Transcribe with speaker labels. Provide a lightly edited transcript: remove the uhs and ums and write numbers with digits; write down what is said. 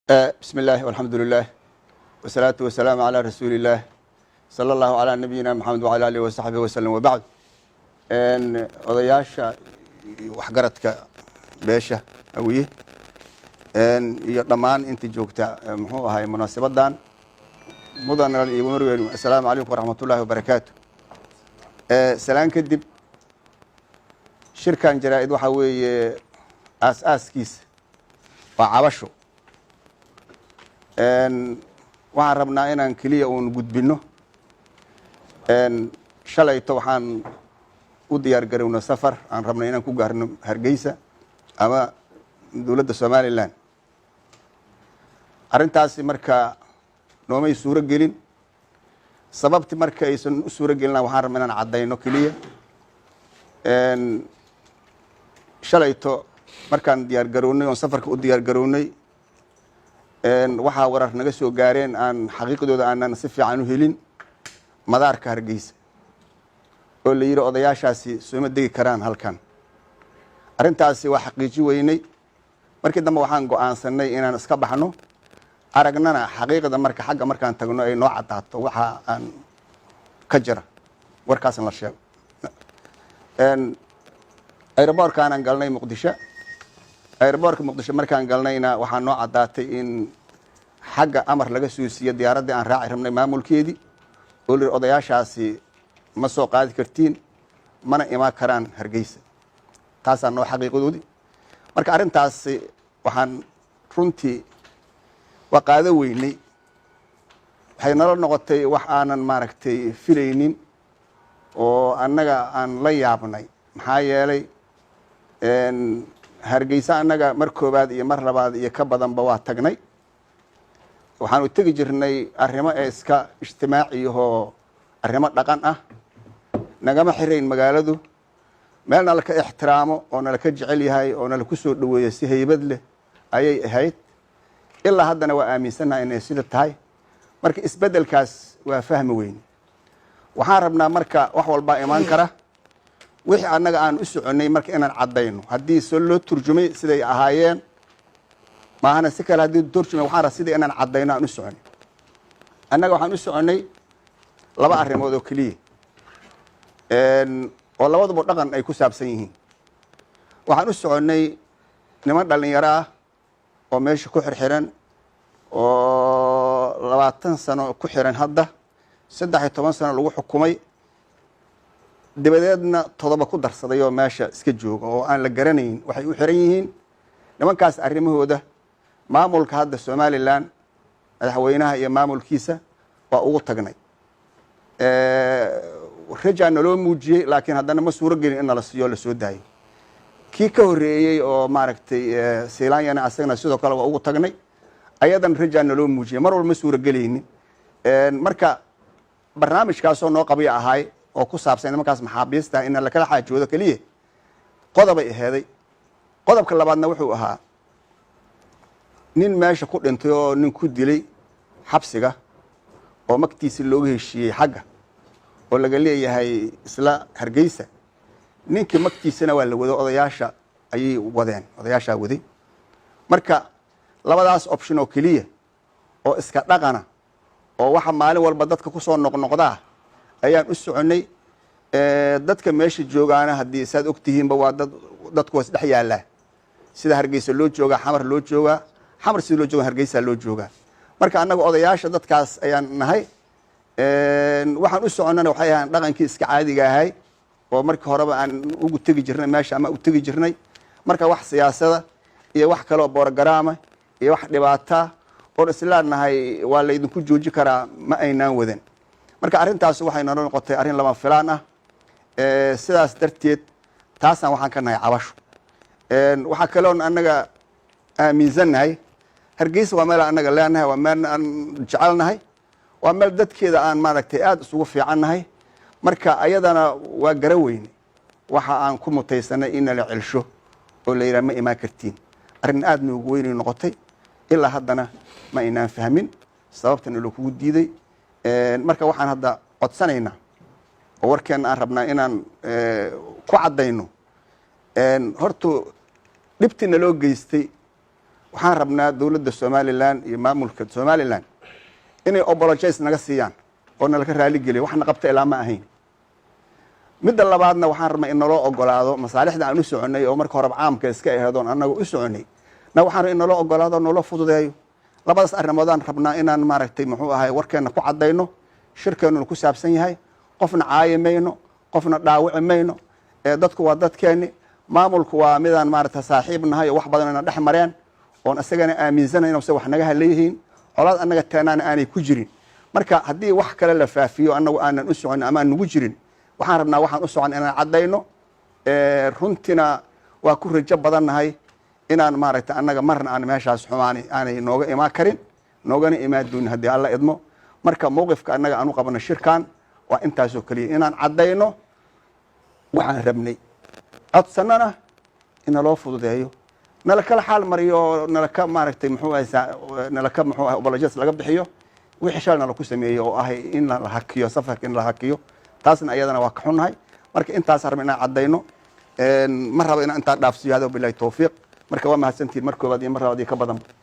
Speaker 1: Bismi illaahi walxamdu lilah wasalaatu wasalaamu calaa rasuuli illaah, sala allahu calaa nabiyina Maxamed wacala alihi wasaxbihi wasalam, wabacd. Odayaasha waxgaradka beesha Hawiye iyo dhammaan inta joogta, muxuu ahay, munaasibadan mudan iyo marweyn, assalaamu calaykum waraxmat ullahi wabarakaatu. Salaan kadib, shirkan jaraa-id waxaa weeye aas-aaskiisa waa cabasho. Waxaan rabnaa inaan keliya uun gudbinno. Shalayto waxaan u diyaar garowno safar aan rabnay inaan ku gaarno Hargeysa ama dowladda Somaliland. Arrintaasi marka noomay suuro gelin. Sababti marka aysan u suuro gelina waxaan rabna inaan caddayno keliya. Shalayto markaan diyaar garownay oon safarka u diyaar garownay, waxaa warar naga soo gaareen aan xaqiiqdooda aanan si fiican u helin madaarka Hargeysa, oo la yidhi odayaashaasi sooma degi karaan halkan. Arrintaasi waa xaqiiji weynay. Markii dambe waxaan go-aansanay inaan iska baxno, aragnana xaqiiqda marka xagga markaan tagno ay noo caddaato waxa aan ka jira warkaasna la sheego. Airboorkaanaan galnay Muqdisho. Airboorka Muqdisho markaan galnayna waxaa noo caddaatay in xagga amar laga soo siiyo diyaaraddii aan raaci rabnay maamulkeedii, oo la yidhi odayaashaasi ma soo qaadi kartiin mana imaan karaan Hargeysa. Taasaa noo xaqiiqadoodii. Marka arrintaasi waxaan runtii waa qaado weynay. Waxay nala noqotay wax aanan, maaragtay, filaynin oo annaga aan la yaabnay, maxaa yeelay Hargeysa annaga mar koowaad iyo mar labaad iyo ka badanba waa tagnay. Waxaanu tegi jirnay arrimo ee iska ijtimaaciyahoo arrimo dhaqan ah. Nagama xirayn magaaladu, meel nalaka ixtiraamo oo nalaka jecel yahay oo nala ku soo dhoweeyo si haybad leh ayay ahayd. Ilaa haddana waa aaminsannahay inay sida tahay. Marka isbeddelkaas waa fahmi weyne. Waxaan rabnaa marka wax walbaa imaan kara. Wixii annaga aan u soconnay marka inaan caddayno haddii se loo turjumay siday ahaayeen maahana si kale haddii turjumay, waxaan rabaa sidai inaan caddayno aan u soconay. Annaga waxaan u soconnay laba arrimood oo keliya, oo labaduba dhaqan ay ku saabsan yihiin. Waxaan u soconnay niman dhallinyaro ah oo meesha ku xirxiran oo 20 sano ku xiran, hadda 13 sano lagu xukumay, dabadeedna 7 ku darsaday oo meesha iska jooga oo aan la garanayn waxay u xiran yihiin. Nimankaas arrimahooda maamulka hadda Somaliland, madaxweynaha iyo maamulkiisa, waa ugu tagnay. Rajaa naloo muujiyey, laakiin haddana ma suuro gelin in nala siiyo lasoo daayo. Kii ka horreeyey oo, maaragtay, Silaanyana, asagana sidoo kale waa ugu tagnay, ayadan rajaa naloo muujiyey. Mar walba ma suuro gelaynin. Marka barnaamijkaasoo noo qabyo ahaay oo ku saabsan nimankaas maxaabiista in lakala xaajoodo keliya qodobay aheeday. Qodobka labaadna wuxuu ahaa nin meesha ku dhintay oo nin ku dilay xabsiga oo magtiisi looga heshiiyey xagga oo laga leeyahay isla Hargeysa. Ninkii magtiisana waa la wado, odayaasha ayay wadeen, odayaashaa waday. Marka labadaas option oo keliya oo iska dhaqana oo waxa maalin walba dadka kusoo noqnoqdaa ayaan u soconnay. Dadka meesha joogaana, haddii saad ogtihiinba, waa dad dadku waa isdhex yaallaa. Sida Hargeysa loo joogaa Xamar loo joogaa, Xamar sida loo jooga Hargeysa loo joogaa. Marka annaga odayaasha dadkaas ayaan nahay. Waxaan u soconnana waxay ahaan dhaqankii iska caadiga ahay oo markii horeba aan ugu tegi jirnay meesha ama u tegi jirnay. Marka wax siyaasada iyo wax kaleoo borogaraama iyo wax dhibaata oon isleenahay waa laydinku jooji karaa ma aynaan wadan. Marka arrintaas waxay nala noqotay arrin lama filaan ah. Sidaas darteed taasaan waxaan ka nahay cabasho. Waxaa kaloon annaga aaminsannahay, Hargeysa waa meel annaga leenahay, waa meel aan jecelnahay, waa meel dadkeeda aan, maaragtay, aada isugu fiicannahay. Marka ayadana waa gara weyne waxa aan ku mutaysanay in nala celsho oo la yidhaha ma imaan kartiin. Arrin aada noogu weynay noqotay. Ilaa haddana ma aynaan fahmin sababtana loo kugu diiday. Marka waxaan hadda codsanaynaa oo warkeenna aan rabnaa inaan ku caddayno, horta dhibtii naloo geystay Waxaan rabnaa dowladda Somaliland iyo maamulka Somaliland inay apologize naga siiyaan oo nalaka raaligeliyo. Waxna qabta ilaa ma ahayn. Midda labaadna, waxaan rabnaa in naloo ogolaado masaalixda aan u soconay, oo marka horeba caamka iska aheedoon annaga u soconay na. Waxaan rabnaa in naloo ogolaado, naloo fududeeyo. Labadaas arrimoodaan rabnaa inaan, maaragtay, muxuu ahay, warkeenna ku caddayno, shirkeennuna ku saabsan yahay. Qofna caayi mayno, qofna dhaawici mayno. Dadku waa dadkeenni. Maamulku waa midaan, maaragta, saaxiib nahay oo wax badan ina dhex mareen, oon isagana aaminsanayn se wax naga haleyihiin. Colaad annaga teenaana aanay ku jirin. Marka haddii wax kale la faafiyo, annagu aanan u socon ama aan nugu jirin. Waxaan rabnaa waxaan u socon inaan caddayno. Runtina waa ku rajo badannahay inaan, maaragtay, annaga marna aan meeshaas xumaani aanay nooga imaan karin, noogana imaan doonin, haddii Alla idmo. Marka mowqifka annaga aan u qabano shirkan waa intaasoo keliya: inaan caddayno waxaan rabnay, codsannana in naloo fududeeyo, nala kala xaal mariyo, nalaka, maaragtay, muxuu ahay, nalaka, muxuu ahay, apologies laga bixiyo wixii shal nala ku sameeyey, oo ahay in la hakiyo safarka, in la hakiyo. Taasna ayadana waa ka xunnahay. Marka intaas rabna inaan caddayno. Ma rabo inaan intaa dhaafsiyo. Hada bilahi towfiiq. Marka waa mahadsantihin mar koobaad iyo mar labaad iyo ka badanba.